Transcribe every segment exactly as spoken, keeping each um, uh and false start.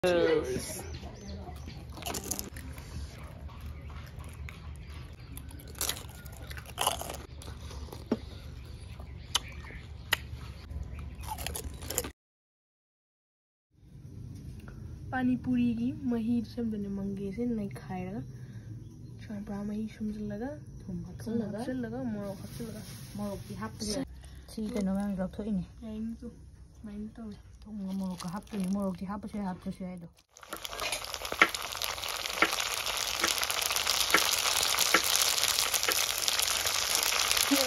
ꯄꯥꯅꯤ ꯄꯨꯔꯤꯒꯤ ꯃꯍꯤꯗꯨ ꯁꯦꯝꯗꯣꯏꯅꯦ꯫ ꯃꯪꯒꯦꯁꯦ ꯅꯩꯈꯥꯏꯔꯒ ꯆꯝꯄ꯭ꯔꯥ ꯃꯍꯤ ꯁꯨꯝꯖꯤꯜꯂꯒ, ꯊꯨꯝ ꯊꯨꯝ ꯍꯥꯞꯆꯤꯜꯂꯒ, ꯍꯥꯞꯆꯤꯜꯂꯒꯒ, ꯃꯣꯔꯣꯛ ꯍꯥꯞꯆꯤꯜꯂꯒ, ꯃꯣꯔꯣꯛꯇꯤ ꯍꯥꯞꯄꯁꯦ꯫ ꯁꯤ ꯀꯩꯅꯣ ꯃꯌꯥꯝ ꯂꯧꯊꯣꯛꯏꯅꯦ꯫ ꯌꯥꯏꯅꯤꯁꯨ ꯁꯨꯃꯥꯏꯅ ꯇꯧꯋꯦ꯫ ꯊꯨꯝꯒ ꯃꯣꯔꯣꯛꯀ ꯍꯥꯞꯇꯣꯏꯅꯦ꯫ ꯃꯣꯔꯣꯛꯇꯤ ꯍꯥꯞꯄꯁꯨ ꯌꯥꯏ, ꯍꯥꯞꯇ꯭ꯔꯁꯨ ꯌꯥꯏ ꯑꯗꯣ꯫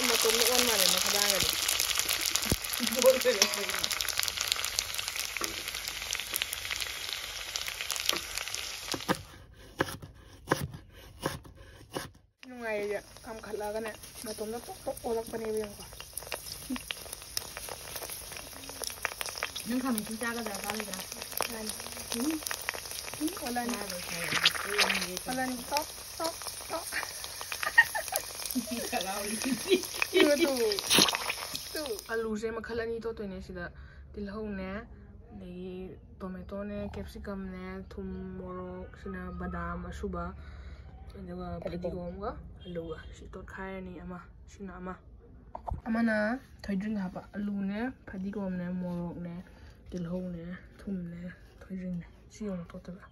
ꯃꯇꯣꯝꯗ ꯑꯣꯟ ꯃꯥꯜꯂꯦ ꯃꯈꯥꯗꯥꯡꯒꯗꯤ꯫ ꯅꯨꯡꯉꯥꯏꯔꯦ, ꯀꯥꯝꯈꯠꯂꯛꯑꯒꯅꯦ ꯃꯇꯣꯝꯗ ꯄꯣꯛ ꯄꯣꯛ ꯑꯣꯜꯂꯛꯄꯅꯦꯕ, ꯌꯦꯡꯉꯨꯀꯣ꯫ ꯅꯪ ꯈꯥꯃꯦꯟꯁꯤꯟ ꯆꯥꯒꯗ꯭ꯔꯥ, ꯆꯥꯔꯣꯏꯗ꯭ꯔꯥ? ꯆꯥꯅꯤ꯫ ꯎꯝ꯫ ꯎꯝ, ꯑꯣꯜꯂꯅꯤ꯫ ꯆꯥꯔꯣꯏ, ꯆꯥꯔꯣꯏ꯫ ꯑꯩ ꯑꯅꯤꯁꯦ ꯑꯣꯜꯂꯅꯤ꯫ ꯇꯣꯛ, ꯇꯣꯛ, ꯇꯣꯛ꯫ ꯍꯔꯥꯎꯔꯤꯁꯤꯗꯤ꯫ ꯏꯕ ꯇꯨ꯫ ꯇꯨ꯫ ꯑꯂꯨꯁꯦ ꯃꯈꯜ ꯑꯅꯤ ꯇꯣꯠꯇꯣꯏꯅꯦ ꯁꯤꯗ꯫ ꯇꯤꯜꯍꯧꯅꯦ, ꯑꯗꯒꯤ ꯇꯣꯃꯦꯇꯣꯅꯦ, ꯀꯦꯞꯁꯤꯀꯝꯅꯦ, ꯊꯨꯝ, ꯃꯣꯔꯣꯛ, ꯁꯤꯅ ꯕꯗꯥꯝ ꯑꯁꯨꯕ, ꯑꯗꯨꯒ ꯐꯗꯤꯒꯣꯝ꯫ ꯐꯗꯤꯒꯣꯝꯒ ꯑꯂꯨꯒ꯫ ꯁꯤ ꯇꯣꯠꯈꯥꯏꯔꯅꯤ ꯑꯃ, ꯁꯤꯅ ꯑꯃ꯫ ꯑꯃꯅ ꯊꯣꯏꯗꯤꯡ ꯍꯥꯞꯄ꯫ ꯑꯂꯨꯅꯦ, ꯐꯗꯤꯒꯣꯝꯅꯦ, ꯃꯣꯔꯣꯛꯅꯦ, ꯇꯤꯜꯍꯧꯅꯦ, ꯊꯨꯝꯅꯦ, ꯊꯣꯏꯗꯤꯡꯅꯦ꯫ ꯁꯤ ꯑꯣꯏꯅ ꯇꯣꯠꯇꯣꯏꯕ꯫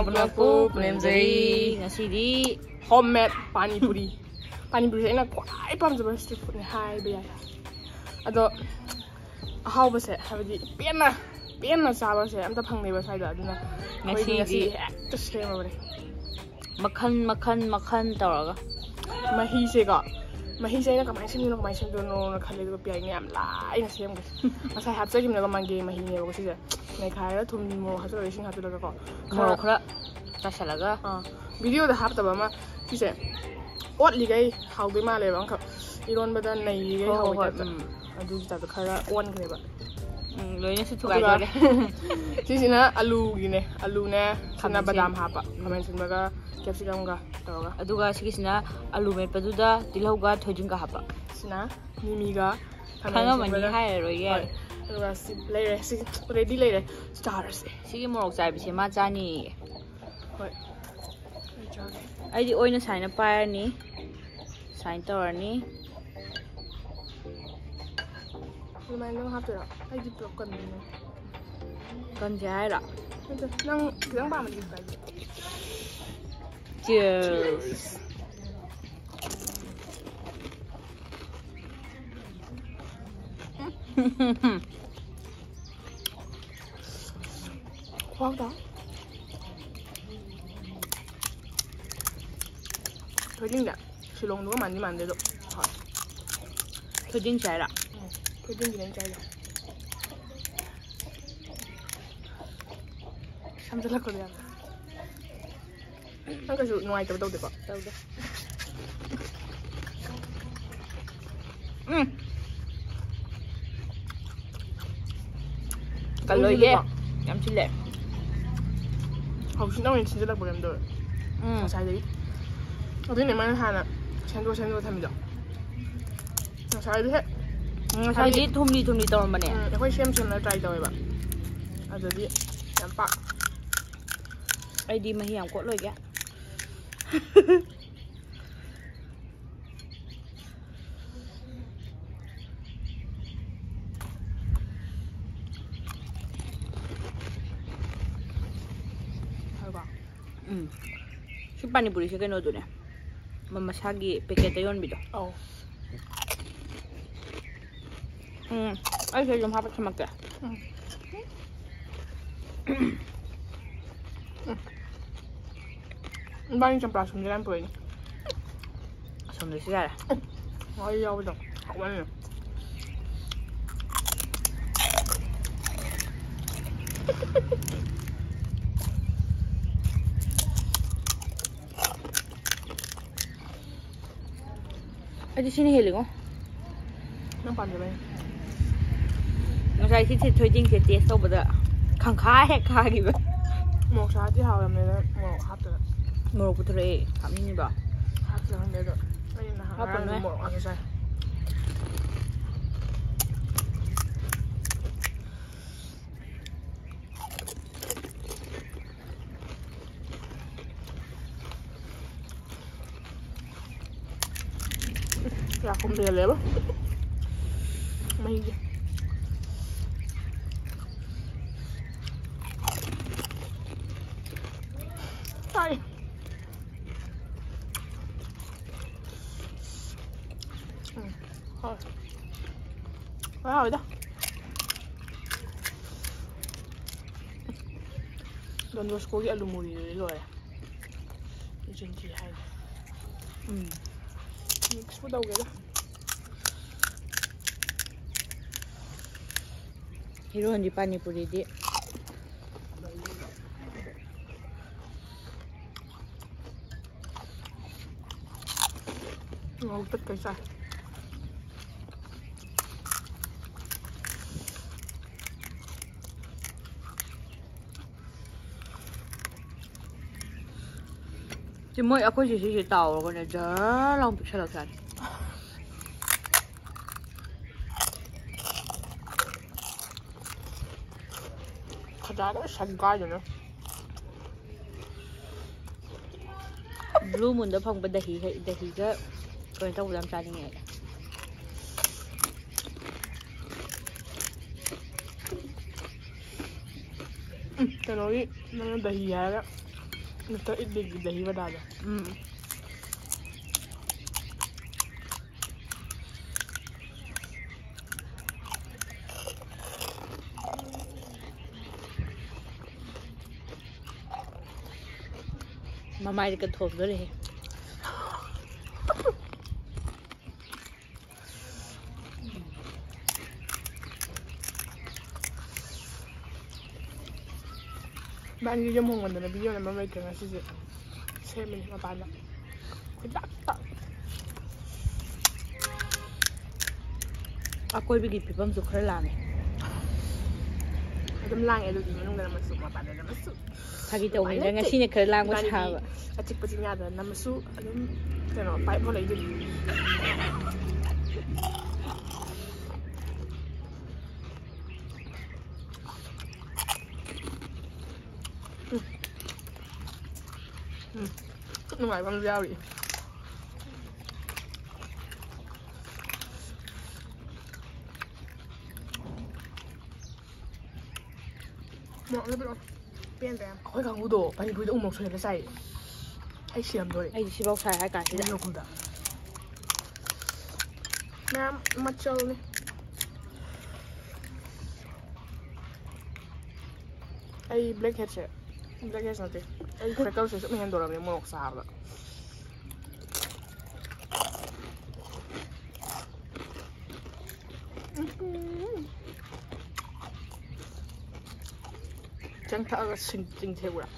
ꯃꯅꯥꯛꯄꯨ ꯄꯨꯅꯦꯝꯖꯔꯤ꯫ ꯉꯁꯤꯗꯤ ꯍꯣꯝ ꯃꯦꯗ ꯄꯥꯅꯤꯄꯨꯔꯤ꯫ ꯄꯥꯅꯤꯄꯨꯔꯤꯁꯦ ꯑꯩꯅ ꯈ꯭ꯋꯥꯏ ꯄꯥꯝꯖꯕ ꯁ꯭ꯇ꯭ꯔꯤꯠ ꯐꯨꯗꯅꯦ ꯍꯥꯏꯕ ꯌꯥꯏ꯫ ꯑꯗꯣ ꯑꯍꯥꯎꯕꯁꯦ, ꯍꯥꯏꯕꯗꯤ ꯄꯦꯟꯅ ꯄꯦꯟꯅ ꯆꯥꯕꯁꯦ ꯑꯝꯇ ꯐꯪꯗꯦꯕ ꯁ꯭ꯋꯥꯏꯗ, ꯑꯗꯨꯅ ꯑꯩꯈꯣꯏꯗꯤ ꯉꯁꯤꯗꯤ ꯉꯁꯤ ꯍꯦꯛꯇ ꯁꯦꯝꯃꯕꯅꯦ꯫ ꯃꯈꯟ ꯃꯈꯟ ꯃꯈꯟ ꯇꯧꯔꯒ꯫ ꯃꯍꯤꯁꯦꯀꯣ, ꯃꯍꯤꯁꯦ ꯑꯩꯅ ꯀꯃꯥꯏꯅ ꯁꯦꯝꯗꯣꯏꯅꯣ, ꯀꯃꯥꯏꯅ ꯁꯦꯝꯗꯣꯏꯅꯣꯅ ꯈꯜꯂꯦ, ꯑꯗꯨꯒ ꯄꯤꯌꯥꯏꯅ ꯌꯥꯝ ꯂꯥꯏꯅ ꯁꯦꯝꯈ꯭ꯔꯦ꯫ ꯉꯁꯥꯏ ꯍꯥꯞꯆꯈꯤꯕꯅꯦꯕ ꯃꯪꯒꯦ ꯃꯍꯤꯅꯦꯕꯀꯣ ꯁꯤꯁꯦ꯫ ꯅꯩꯈꯥꯏꯔꯒ ꯊꯨꯝ, ꯃꯣꯔꯣꯛ ꯍꯥꯞꯆꯤꯜꯂꯒ, ꯏꯁꯤꯡ ꯍꯥꯞꯆꯤꯜꯂꯒꯀꯣ, ꯃꯣꯔꯣꯛ ꯈꯔ ꯆꯥꯏꯁꯤꯜꯂꯒ꯫ ꯑꯥ, ꯚꯤꯗꯤꯑꯣꯗ ꯍꯥꯞꯇꯕ ꯑꯃ, ꯁꯤꯁꯦ ꯑꯣꯠꯂꯤꯈꯩ ꯍꯥꯎꯗꯣꯏ ꯃꯥꯜꯂꯦꯕ, ꯑꯃꯈꯛ ꯏꯔꯣꯟꯕꯗ ꯅꯩꯔꯤꯈꯩ ꯍꯣꯏ, ꯍꯣꯏ, ꯍꯥꯎꯕꯩ ꯍꯣꯏ, ꯇꯥꯏꯞꯇ꯫ ꯎꯝ꯫ ꯑꯗꯨꯒꯤ ꯇꯥꯏꯞꯇ ꯈꯔ ꯑꯣꯟꯈ꯭ꯔꯦꯕ꯫ ꯎꯝ, ꯂꯣꯏꯅꯁꯨ ꯑꯗꯨꯒ ꯊꯨꯒꯥꯏꯗꯣꯔꯦ꯫ ꯁꯤꯁꯤꯅ ꯑꯂꯨꯒꯤꯅꯦ, ꯑꯂꯨꯅꯦ, ꯁꯤꯅ ꯈꯥꯃꯦꯟ ꯕꯗꯥꯝ ꯑꯁꯤꯟ-, ꯍꯥꯞꯄ, ꯎꯝ, ꯈꯥꯃꯦꯟ ꯑꯁꯤꯟꯕꯒ ꯀꯦꯞꯁꯤꯀꯝꯒ ꯇꯧꯔꯒ꯫ ꯑꯗꯨꯒ ꯁꯤꯒꯤꯁꯤꯅ ꯑꯂꯨ ꯃꯦꯠꯄꯗꯨꯗ ꯇꯤꯜꯍꯧꯒ ꯊꯣꯏꯗꯤꯡꯒ ꯍꯥꯞꯄ꯫ ꯁꯤꯅ ꯃꯤꯃꯤꯒ ꯈꯥꯃꯦꯟ ꯈꯪꯉꯝꯃꯅꯤ, ꯑꯁꯤꯟꯕꯒ꯫ ꯍꯥꯏꯔꯔꯣꯏꯒꯦ꯫ ꯍꯣꯏ, ꯑꯗꯨꯒ ꯁꯤ ꯂꯩꯔꯦ, ꯁꯤ ꯔꯦꯗꯤ ꯂꯩꯔꯦ, ꯆꯥꯔꯁꯦ꯫ ꯁꯤꯒꯤ ꯃꯣꯔꯣꯛ ꯆꯥꯏꯕꯁꯦ ꯃꯥ ꯆꯥꯅꯤꯌꯦ꯫ ꯍꯣꯏ, ꯑꯩ ꯆꯥꯒꯦ꯫ ꯑꯩꯗꯤ ꯑꯣꯏꯅ ꯁꯨꯃꯥꯏꯅ ꯄꯥꯏꯔꯅꯤ, ꯁꯨꯃꯥꯏꯅ ꯇꯧꯔꯅꯤ꯫ ꯑꯗꯨꯃꯥꯏꯅ ꯑꯗꯨꯝ ꯍꯥꯞꯇꯣꯏꯔꯣ? ꯑꯩꯗꯤ ꯄꯨꯂꯞ ꯀꯟꯗꯣꯏꯅꯦ꯫ ꯀꯟꯁꯦ ꯍꯥꯏꯔꯣ? ꯅꯠꯇꯦ, ꯅꯪ ꯈꯤꯇꯪ ꯄꯥꯝꯃꯗꯤ ꯀꯩꯁꯨ ꯀꯥꯏꯗꯦ꯫ Cheers. ꯈꯨꯍꯥꯎꯗꯣ꯫ ꯊꯣꯏꯗꯤꯡꯗ ꯁꯤꯂꯣꯡꯗꯨꯒ ꯃꯥꯟꯗꯤ ꯃꯥꯟꯗꯦ ꯑꯗꯣ꯫ ꯍꯣꯏ꯫ ꯊꯣꯏꯗꯤꯡ ꯆꯥꯏꯔꯥ? ꯎꯝ, ꯊꯣꯏꯗꯤꯡꯒꯤꯅꯦ ꯑꯩꯅ ꯆꯥꯏꯗꯣ꯫ ꯁꯝꯖꯜꯂꯛꯄꯗꯣ ꯌꯥꯝꯅ꯫ ꯅꯪ ꯀꯩꯁꯨ ꯅꯨꯡꯉꯥꯏꯇꯕ ꯇꯧꯗꯦꯀꯣ? ꯇꯧꯗꯦ꯫ ꯎꯝ꯫ ꯀꯜꯂꯣꯏꯒꯦ꯫ ꯌꯥꯝ ꯁꯤꯜꯂꯦꯀꯣ? ꯌꯥꯝ ꯁꯤꯜꯂꯦ꯫ ꯍꯧꯖꯤꯛꯅ ꯑꯣꯏꯅ ꯁꯤꯟꯖꯜꯂꯛꯄ ꯀꯩꯅꯣꯝ ꯇꯧꯋꯦ꯫ ꯎꯝ꯫ ꯉꯁꯥꯏꯗꯒꯤ꯫ ꯑꯗꯨꯏꯅꯦ ꯃꯥꯅ ꯍꯥꯟꯅ ꯁꯦꯝꯗꯣꯛ ꯁꯦꯝꯗꯣꯛꯑ ꯊꯝꯃꯤꯗꯣ꯫ ꯉꯁꯥꯏꯗꯤ ꯍꯦꯛ, ꯎꯝ, ꯉꯁꯥꯏꯗꯤ ꯍꯥꯏꯗꯤ ꯊꯨꯝꯂꯤ ꯊꯨꯝꯂꯤ ꯇꯧꯔꯝꯕꯅꯦ꯫ ꯎꯝ, ꯑꯩꯈꯣꯏ ꯁꯦꯝ ꯁꯦꯝꯅ try ꯇꯧꯋꯦꯕ꯫ ꯑꯗꯨꯗꯤ ꯌꯥꯝ ꯄꯥꯛ꯫ ꯑꯩꯗꯤ ꯃꯍꯤ ꯌꯥꯝ ꯀꯣꯠꯂꯣꯏꯒꯦ꯫ ꯍꯥꯎꯕ꯭ꯔꯣ? ꯎꯝ꯫ ꯁꯤ ꯄꯥꯅꯤꯄꯨꯔꯤꯁꯦ ꯀꯩꯅꯣꯗꯨꯅꯦ꯫ ꯃ-, ꯃꯁꯥꯒꯤ ꯄꯦꯀꯦꯠꯇ ꯌꯣꯟꯕꯤꯗꯣ꯫ ꯑꯧ꯫ ꯎꯝ꯫ ꯑꯩꯁꯨ ꯑꯗꯨꯝ ꯍꯥꯞꯄ ꯊꯝꯃꯛꯀꯦ꯫ ꯎꯝ꯫ ꯎꯝ꯫ ꯏꯕꯥꯅꯤ ꯆꯝꯄ꯭ꯔꯥ ꯁꯨꯝꯁꯤꯔ ꯌꯥꯝ ꯄꯨꯔꯛꯏꯅꯦ꯫ ꯁꯨꯝꯗ꯭ꯔꯁꯨ ꯌꯥꯔꯦ꯫ ꯉꯥꯔꯤ ꯌꯥꯎꯕꯗꯣ ꯍꯥꯎꯃꯟꯅꯦ꯫ ꯑꯩꯗꯤ ꯁꯤꯅ ꯍꯦꯜꯂꯤꯉꯣ꯫ ꯅꯪ ꯄꯥꯝꯖꯕꯩꯅꯦ꯫ ꯉꯁꯥꯏ ꯁꯤ ꯊꯣꯏꯗꯤꯡꯁꯦ ꯇꯦꯁ ꯇꯧꯕꯗ ꯈꯪꯈꯥ ꯍꯦꯛ ꯈꯥꯈꯤꯕ꯫ ꯃꯣꯔꯣꯛ ꯁꯥꯗꯤ ꯍꯥꯎꯔꯝꯃꯦꯗ, ꯃꯣꯔꯣꯛ ꯍꯥꯞꯇꯕ꯫ ꯃꯣꯔꯣꯛ ꯄꯨꯊꯣꯔꯛꯑꯦ, ꯍꯥꯞꯅꯤꯡꯉꯤꯕꯣ꯫ ꯍꯥꯞꯇ꯭ꯔꯥ ꯈꯪꯗꯦ ꯑꯗꯣ꯫ ꯑꯩ ꯅꯍꯥꯟ ꯍꯥꯞꯄꯅꯦ꯫ ꯉꯔꯥꯡ ꯃꯣꯔꯣꯛ ꯉꯥꯛꯇ ꯆꯥꯏ꯫ ꯆꯥꯛꯈꯨꯝ ꯍꯦꯜꯂꯦꯕ꯫ ꯃꯍꯤꯁꯦ꯫ ꯇꯥꯏ꯫ ꯎꯝ, ꯍꯥꯎꯋꯦ꯫ ꯂꯣꯏ ꯍꯥꯎꯋꯤꯗ꯫ ꯗꯣꯟ ꯕꯣꯁꯀꯣꯒꯤ ꯑꯂꯨ ꯃꯨꯔꯤꯗꯨꯗꯤ ꯂꯣꯏꯔꯦ꯫ ꯖꯤꯟꯖꯤ ꯍꯥꯏꯅꯤ꯫ ꯎꯝ꯫ ꯃꯤꯛꯁꯄꯨ ꯇꯧꯒꯦꯗ꯫ ꯍꯤꯔꯣꯟꯗꯤ ꯄꯥꯅꯤꯄꯨꯔꯤꯗꯤ꯫ ꯉꯧ ꯇꯠꯈꯩ ꯆꯥꯏ꯫ ꯁꯤ ꯃꯣꯏ ꯑꯩꯈꯣꯏ ꯁꯤꯁꯤꯁꯦ ꯇꯥꯎꯔꯒꯅꯦ ꯖꯔ ꯂꯥꯎ ꯄꯤꯛꯁꯜꯂꯛ ꯆꯥꯅꯤ꯫ ꯈꯖꯥꯏꯗ ꯂꯣꯏ ꯁꯪꯒꯥꯏꯗꯅ꯫ ꯕ꯭ꯂꯨ ꯃꯨꯟꯗ ꯐꯪꯕ ꯗꯍꯤ ꯍꯩ, ꯗꯍꯤꯒ ꯀꯩꯅꯣ ꯇꯧꯕꯗꯣ ꯌꯥꯝ ꯆꯥꯅꯤꯡꯉꯦ ꯑꯩ꯫ ꯎꯝ, ꯀꯩꯅꯣꯒꯤ ꯅꯪꯅ ꯗꯍꯤ ꯍꯥꯏꯔꯒ ꯅꯠꯇ꯭ꯔ ꯏꯗꯂꯤꯒꯤ ꯗꯍꯤ ꯕꯗꯥꯗꯣ꯫ ꯎꯝ꯫ ꯃꯃꯥꯏꯗ ꯀꯊꯣꯝꯗꯣꯔꯦꯍꯦ꯫ ꯏꯕꯥꯅꯤꯁꯨ ꯌꯨꯝ ꯍꯣꯡꯃꯟꯗꯅ video ꯅꯝꯕꯝ ꯂꯩꯇ꯭ꯔꯦ ꯉꯁꯤꯁꯦ꯫ ꯁꯦꯝꯃꯤꯅꯤ ꯃꯄꯥꯟꯗ꯫ ꯈꯨꯗꯛꯇ꯫ ꯑꯀꯣꯏꯕꯒꯤ ꯐꯤꯕꯝꯁꯨ ꯈꯔ ꯂꯥꯡꯉꯦ꯫ ꯑꯗꯨꯝ ꯂꯥꯡꯉꯦ ꯑꯗꯨꯗꯤ ꯃꯅꯨꯡꯗꯅ ꯃꯆꯨ ꯃꯄꯥꯟꯗꯅ ꯃꯆꯨ꯫ ꯐꯥꯒꯤ ꯇꯧꯕꯅꯤꯗ, ꯃꯥꯟꯅꯗꯦ꯫ ꯉꯁꯤꯅ ꯈꯔ ꯂꯥꯡꯕ ꯏꯕꯥꯅꯤꯗꯤ ꯁꯥꯕ꯫ ꯑꯆꯤꯛꯄ ꯆꯤꯡꯌꯥꯗ ꯅꯝꯃꯁꯨ ꯑꯗꯨꯝ ꯀꯩꯅꯣ ꯄꯥꯏꯞ ꯍꯣꯜꯂꯛꯏꯗꯨꯗꯤ꯫ ꯎꯝ꯫ ꯎꯝ꯫ ꯈꯨꯠ ꯅꯨꯡꯉꯥꯏꯕ ꯑꯃꯁꯨ ꯌꯥꯎꯔꯤ꯫ ꯃꯣꯔꯣꯛ ꯑꯃ ꯄꯤꯔꯛꯑꯣ꯫ ꯄꯦꯟꯗ꯭ꯔꯦ ꯌꯥꯝ꯫ ꯑꯩꯈꯣꯏ ꯀꯥꯡꯕꯨꯗꯣ ꯄꯥꯅꯤꯄꯨꯔꯤꯗ ꯎꯃꯣꯔꯣꯛ ꯁꯣꯏꯍꯜꯂ ꯆꯥꯏ꯫ ꯑꯩ ꯁꯤꯔꯝꯗꯣꯔꯦ꯫ ꯑꯩꯗꯤ ꯁꯤꯐꯥꯎ ꯁꯥꯏ ꯍꯥꯏ ꯀꯥꯟꯁꯤꯗ꯫ ꯎꯃꯣꯔꯣꯛ ꯈꯨꯝꯗ꯫ ꯃꯌꯥꯝ ꯃꯆꯜꯅꯤ꯫ ꯑꯩ blackheadꯁꯦ, blackhead ꯅꯠꯇꯦ, ꯑꯩ freckleꯁꯦ ꯁꯨꯝ ꯍꯦꯟꯗꯣꯔꯕꯅꯦ ꯃꯣꯔꯣꯛ ꯆꯥꯕꯗ꯫ ꯆꯦꯡ ꯊꯛꯑꯒ ꯁꯤꯡ ꯆꯤꯡꯊꯦꯛꯎꯔꯥ?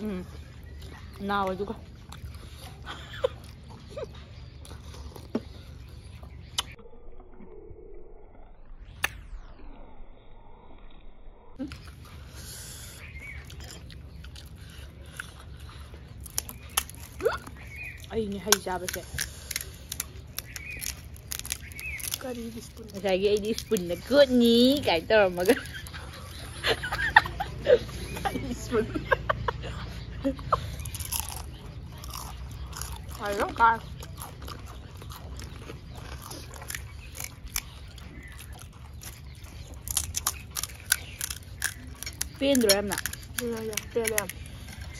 ꯎꯝ꯫ ꯅꯥꯎ ꯑꯗꯨꯒ꯫ ꯑꯩꯅꯦ ꯍꯩ ꯆꯥꯕꯁꯦ꯫ ꯀꯔꯤꯒꯤ spoon? ꯉꯁꯥꯏꯒꯤ ꯑꯩꯗꯤ spoonꯅ ꯀꯣꯠꯅꯤ ꯀꯥꯏꯅ ꯇꯧꯔꯝꯃꯒ꯫ ꯀꯔꯤ spoon? ꯍꯥꯏꯔꯣ ꯀꯥꯏ꯫ ꯄꯦꯟꯗ꯭ꯔꯣ ꯌꯥꯝꯅ? ꯄꯦꯜꯂꯦ, ꯌꯥꯝ ꯄꯦꯜꯂꯦ ꯌꯥꯝ꯫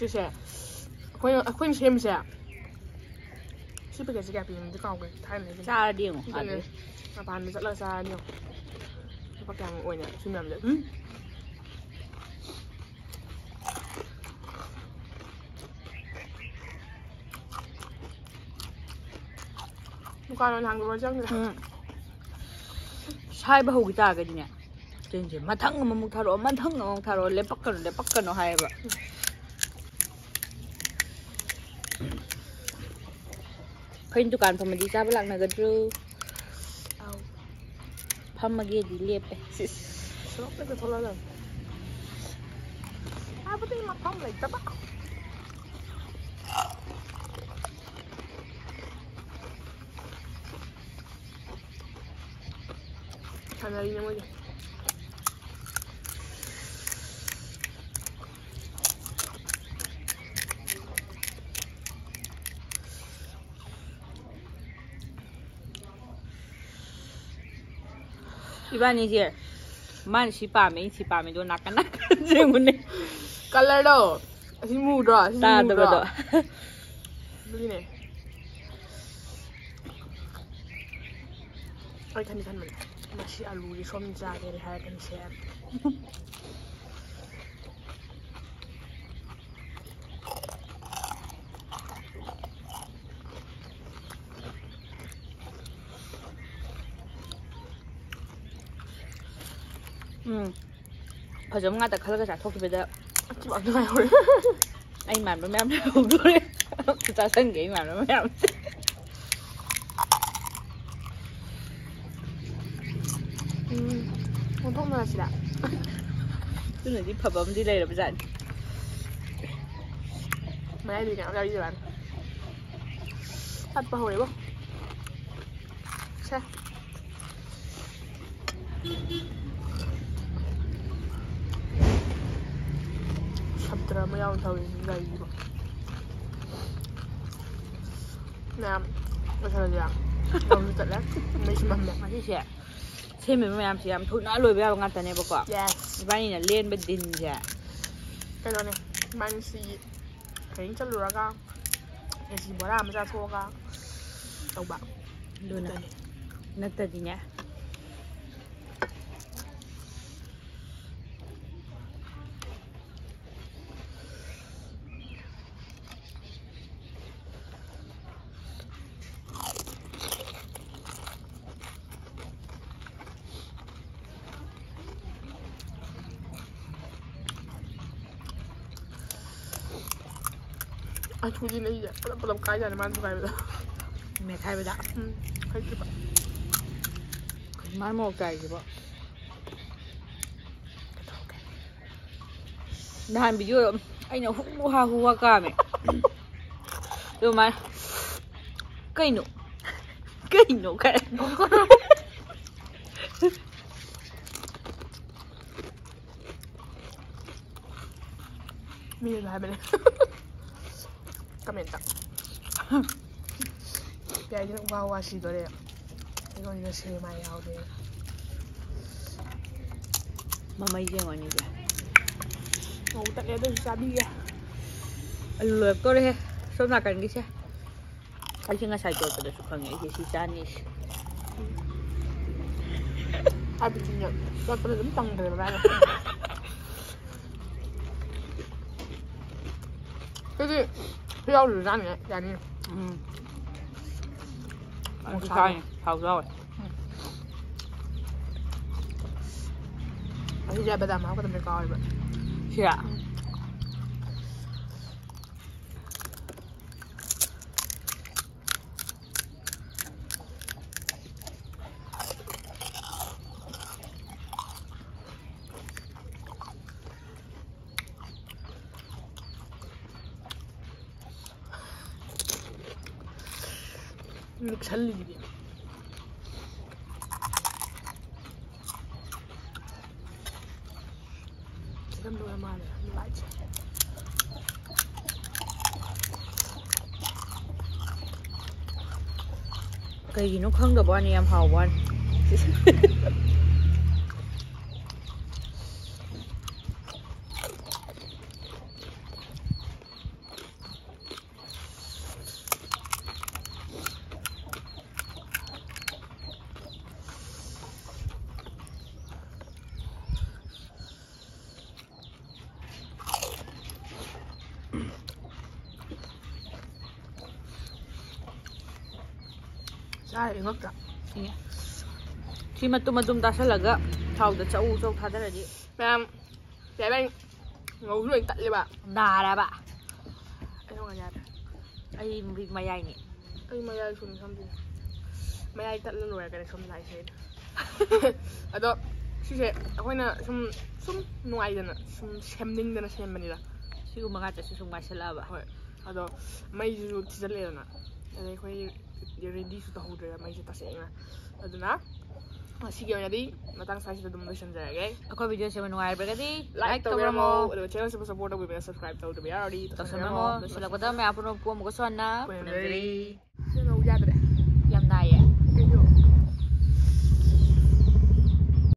ꯁꯤꯁꯦ ꯑꯩꯈꯣꯏꯅ ꯑꯩꯈꯣꯏꯅ ꯁꯦꯝꯕꯁꯦ꯫ ꯁꯤ ꯄꯦꯀꯦꯠꯁꯦ ꯀꯌꯥ ꯄꯤꯕꯅꯣꯗꯤ ꯀꯥꯎꯈ꯭ꯔꯦ, ꯊꯥꯏꯅꯗꯒꯤ꯫ ꯆꯥꯔꯗꯤ ꯌꯦꯡꯉꯣ, ꯑꯗꯨꯅꯦ꯫ ꯃꯄꯥꯟꯗ ꯆꯠꯂꯒ ꯆꯥꯔꯗꯤ ꯌꯦꯡꯉꯣ꯫ ꯂꯨꯄꯥ ꯀꯌꯥꯃꯨꯛ ꯑꯣꯏꯅꯤ ꯁꯤ ꯃꯌꯥꯝꯁꯦ? ꯎꯝ꯫ ꯗꯨꯀꯥꯟ ꯑꯣꯏꯅ ꯍꯥꯡꯗꯣꯛꯑ ꯆꯪꯗ꯭ꯔꯦ꯫ ꯎꯝ꯫ ꯁꯥꯏꯕ ꯍꯧꯈꯤ ꯇꯥꯔꯒꯗꯤꯅꯦ, ꯆꯦꯟꯁꯦ ꯃꯊꯪ ꯑꯃꯃꯨꯛ ꯊꯥꯔꯛꯑꯣ, ꯃꯊꯪ ꯑꯃꯃꯨꯛ ꯊꯥꯔꯛꯑꯣ, ꯂꯦꯞꯄꯛꯀꯅꯨ, ꯂꯦꯞꯄꯛꯀꯅꯨ ꯍꯥꯏꯌꯦꯕ꯫ ꯑꯩꯈꯣꯏ ꯗꯨꯀꯥꯟ ꯐꯝꯃꯗꯤ ꯆꯥꯕ ꯂꯥꯛꯅꯒꯗ꯭ꯔꯣ? ꯑꯧ꯫ ꯐꯝꯃꯒꯦꯗꯤ ꯂꯦꯞꯄꯦ꯫ ꯁꯤꯁ꯫ ꯁꯣꯔꯣꯛꯇꯒ ꯊꯣꯛꯂꯛꯑꯒ꯫ ꯆꯥꯕꯗꯤ ꯃꯐꯝ ꯂꯩꯇꯕ꯫ ꯁꯥꯟꯅꯔꯤꯅꯦ ꯃꯣꯏꯁꯦ꯫ ꯏꯕꯥꯅꯤꯁꯦ, ꯃꯥꯅ ꯁꯤ ꯄꯥꯝꯃꯦ, ꯑꯩꯅ ꯁꯤ ꯄꯥꯝꯃꯦ, ꯑꯗꯨꯒ ꯅꯥꯀꯟ ꯅꯥꯀꯟ ꯌꯦꯡꯉꯨꯅꯦ꯫ ꯀꯂꯔꯗꯣ ꯑꯁꯤ ꯃꯨꯗ꯭ꯔꯣ? ꯑꯁꯤ ꯇꯥꯗꯕꯗꯣ꯫ ꯃꯨꯗ꯭ꯔꯣ? ꯑꯗꯨꯒꯤꯅꯦ꯫ ꯑꯩ ꯈꯟꯗꯤ ꯈꯟꯕꯅꯦ, ꯃꯁꯤ ꯑꯂꯨꯁꯦ ꯁꯣꯝ ꯆꯥꯒꯦꯗꯤ ꯍꯥꯏꯔꯛꯀꯅꯤ ꯁꯦ꯫ ꯎꯝ꯫ ꯐꯖꯕ ꯉꯥꯛꯇ ꯈꯜꯂꯒ ꯆꯥꯊꯣꯛꯈꯤꯕꯗ ꯑꯆꯨꯝꯕ ꯉꯥꯛꯇ ꯉꯥꯏꯍꯧꯔꯦ꯫ ꯑꯩ ꯃꯥꯟꯕ ꯃꯌꯥꯝ ꯂꯩꯍꯧꯗꯣꯔꯦ꯫ ꯑꯝꯇ ꯆꯥꯁꯟꯒꯦ ꯑꯩ ꯃꯥꯟꯕ ꯃꯌꯥꯝꯁꯦ꯫ ꯎꯝ, ꯑꯣꯟꯊꯣꯛꯅꯔꯁꯤꯔ? ꯑꯗꯨꯅꯗꯤ ꯐꯕ ꯑꯃꯗꯤ ꯂꯩꯔꯕꯖꯥꯠꯅꯤ꯫ ꯃꯌꯥꯏꯗꯤ ꯀꯩꯅꯣ ꯌꯥꯎꯔꯤꯕ꯫ ꯇꯠꯄ ꯍꯧꯔꯦꯕꯣ꯫ ꯁꯦ꯫ ꯁꯞꯇ꯭ꯔ ꯑꯃ ꯌꯥꯎꯅ ꯊꯧꯔꯤꯅꯤ ꯒꯥꯔꯤꯁꯤꯕꯣ꯫ ꯃꯌꯥꯝ ꯂꯣꯏꯁꯜꯂꯁꯤꯔ? ꯂꯧꯁꯨ ꯆꯠꯂꯦ꯫ ꯃꯩꯁꯨ ꯃꯝꯃꯦ꯫ ꯉꯁꯤꯁꯦ ꯁꯦꯝꯃꯤꯕ ꯃꯌꯥꯝꯁꯦ ꯌꯥꯝ ꯊꯨꯅ ꯂꯣꯏꯕ ꯌꯥꯕ ꯉꯥꯛꯇꯅꯦꯕꯀꯣ꯫ Yes꯫ ꯏꯕꯥꯅꯤꯅ ꯂꯦꯟꯕ ꯗꯤꯟꯁꯦ꯫ ꯀꯩꯅꯣꯅꯦ, ꯏꯕꯥꯅꯤ ꯁꯤ ꯇ꯭ꯔꯦꯅꯤꯡ ꯆꯠꯂꯨꯔꯒ ꯀꯦꯖꯤ ꯕꯣꯔꯥ ꯑꯃ ꯆꯥꯊꯣꯛꯑꯒ ꯇꯧꯕ꯫ ꯑꯗꯨꯅ ꯅꯠꯇ꯭ꯔꯗꯤ꯫ ꯅꯠꯇ꯭ꯔꯗꯤꯅꯦ꯫ ꯑꯊꯨꯗꯤ ꯂꯩꯁꯦ ꯄꯨꯂꯞ ꯄꯨꯂꯞ ꯀꯥꯏꯖꯥꯅꯤ ꯃꯥꯅ ꯊꯨꯒꯥꯏꯕꯗ꯫ ꯃꯦꯠꯈꯥꯏꯕꯗ꯫ ꯎꯝ, ꯍꯩꯇ꯭ꯔꯤꯕ꯫ ꯀꯩꯅꯣ ꯃꯥꯅ ꯃꯣꯔꯣꯛ ꯆꯥꯏꯁꯤꯕꯣ? ꯅꯍꯥꯟ ꯚꯤꯗꯤꯑꯣ ꯑꯩꯅ ꯍꯨ ꯍꯥ ꯍꯨ ꯍꯥ ꯀꯥꯝꯃꯦ꯫ ꯑꯗꯨꯃꯥꯏꯅ ꯀꯩꯅꯣ? ꯀꯩꯅꯣ ꯀꯥꯏ꯫ ꯃꯤꯅꯁꯨ ꯍꯥꯏꯕꯅꯦ꯫ ꯀꯃꯦꯟꯇ꯫ ꯄꯤꯌꯥꯏꯒꯤꯅ ꯋꯥ ꯋꯥ ꯁꯤꯗꯣꯔꯦ꯫ ꯑꯩꯉꯣꯟꯗ ꯁꯦ ꯃꯥ ꯌꯥꯎꯗꯦ꯫ ꯃꯃꯩ ꯌꯦꯡꯉꯣꯅꯤꯁꯦ꯫ ꯉꯧ ꯇꯠꯂꯦ ꯑꯗꯨꯁꯨ ꯆꯥꯕꯤꯒꯦ꯫ ꯑꯂꯨ ꯂꯣꯏꯔꯛꯇꯣꯔꯦꯍꯦ꯫ ꯁꯣꯝ ꯅꯥꯀꯟꯒꯤꯁꯦ꯫ ꯑꯩꯁꯦ ꯉꯁꯥꯏ ꯇꯣꯠꯄꯗꯁꯨ ꯈꯪꯉꯦ ꯑꯩꯁꯦ ꯁꯤ ꯆꯥꯅꯤꯁꯦ꯫ ꯍꯥꯏꯕꯗꯤꯅꯦ, ꯇꯣꯠꯄꯗ ꯑꯗꯨꯝ ꯇꯪꯈ꯭ꯔꯦꯕ ꯃꯥꯅ꯫ ꯑꯗꯨꯗꯤ ꯁꯤ ꯌꯥꯎꯗ꯭ꯔꯁꯨ ꯆꯥꯅꯤ, ꯌꯥꯅꯤ꯫ ꯎꯝ꯫ ꯑꯗꯨ ꯆꯥꯅꯤ, ꯊꯥꯎꯁꯨ ꯌꯥꯎꯋꯦ꯫ ꯎꯝ꯫ ꯑꯁꯤꯁꯦ ꯕꯗꯥꯝ ꯍꯥꯞꯀꯗꯕꯅꯦ ꯀꯥꯎꯋꯦꯕ꯫ ꯁꯤꯔꯥ? ꯎꯝ꯫ ꯂꯨꯛꯁꯜꯂꯤꯗꯨꯗꯤ꯫ ꯁꯤꯗ ꯂꯣꯏꯔ ꯃꯥꯜꯂꯦ ꯂꯥꯏꯠꯁꯦ꯫ ꯀꯩꯒꯤꯅꯣ ꯈꯪꯗꯕ ꯋꯥꯅꯤ, ꯌꯥꯝ ꯍꯥꯎꯕ ꯋꯥꯅꯤ꯫ ꯆꯥꯔꯦ ꯉꯛꯇ꯫ ꯁꯤ ꯃꯇꯨꯝ ꯃꯇꯨꯝ ꯇꯥꯁꯜꯂꯒ ꯊꯥꯎꯗ ꯆꯧ ꯆꯧ ꯊꯥꯗꯔꯗꯤ꯫ ꯃꯌꯥꯝ ꯀꯩ ꯍꯥꯏꯕ, ꯉꯧꯁꯨ ꯂꯣꯏ ꯇꯠꯂꯦꯕ꯫ ꯅꯥꯔꯕ? ꯑꯩ ꯁꯣꯝ ꯌꯥꯗ꯭ꯔꯦ꯫ ꯑꯩ ꯃꯌꯥꯏꯅꯤ꯫ ꯑꯩ ꯃꯌꯥꯏ ꯁꯨꯝ ꯁꯝꯗꯣꯏꯅꯦ꯫ ꯃꯌꯥꯏ ꯇꯠꯂ ꯂꯣꯏꯔꯒꯅꯦ ꯁꯣꯝ ꯂꯥꯛꯏꯁꯦ ꯑꯩꯅ꯫ ꯑꯗꯣ ꯁꯤꯁꯦ ꯑꯩꯈꯣꯏꯅ ꯁꯨꯝ ꯁꯨꯝ ꯅꯨꯡꯉꯥꯏꯗꯅ ꯁꯨꯝ ꯁꯦꯝꯅꯤꯡꯗꯅ ꯁꯦꯝꯕꯅꯤꯗ꯫ ꯁꯤꯒꯨꯝꯕ ꯉꯥꯛꯇꯁꯨ ꯁꯨꯝ ꯉꯥꯏꯁꯜꯂꯛꯑꯕ꯫ ꯍꯣꯏ꯫ ꯑꯗꯣ ꯃꯩꯁꯤꯁꯨ ꯊꯤꯖꯤꯜꯂꯛꯑꯦꯗꯅ, ꯑꯗꯩ ꯑꯩꯈꯣꯏ ꯔꯦꯗꯤꯁꯨ ꯇꯧꯍꯧꯗ꯭ꯔꯦꯗ ꯃꯩꯁꯦ ꯇꯁꯦꯡꯅ꯫ ꯑꯗꯨꯅ ꯉꯁꯤꯒꯤ ꯑꯣꯏꯅꯗꯤ ꯃꯇꯥꯡ ꯁ꯭ꯋꯥꯏꯁꯤꯗ ꯑꯗꯨꯝ ꯂꯣꯏꯁꯤꯟꯖꯔꯒꯦ꯫ ꯑꯩꯈꯣꯏ ꯚꯤꯗꯤꯑꯣꯁꯦ ꯅꯨꯡꯉꯥꯏꯕ꯭ꯔꯒꯗꯤ ꯂꯥꯏꯛ ꯇꯧꯕꯤꯔꯝꯃꯣ, ꯑꯗꯨꯒ ꯆꯦꯅꯦꯜꯁꯤꯕꯨ ꯁꯞꯄꯣꯔꯠ ꯇꯧꯕꯤꯕꯅ ꯁꯕꯁꯀ꯭ꯔꯥꯏꯕ ꯇꯧꯗꯕ ꯌꯥꯎꯔꯗꯤ ꯇꯧꯁꯟꯕꯤꯔꯝꯃꯣ꯫ ꯂꯣꯏꯁꯤꯜꯂꯛꯄꯗ ꯃꯌꯥꯝ ꯄꯨꯝꯅꯃꯛꯄꯨ ꯑꯃꯨꯛꯀꯁꯨ ꯍꯟꯅ ꯈꯨꯔꯨꯝꯖꯔꯤ꯫ ꯁꯤ ꯉꯧ ꯌꯥꯗ꯭ꯔꯦ꯫ ꯌꯥꯝ ꯅꯥꯏꯌꯦ꯫ ꯀꯩꯅꯣ?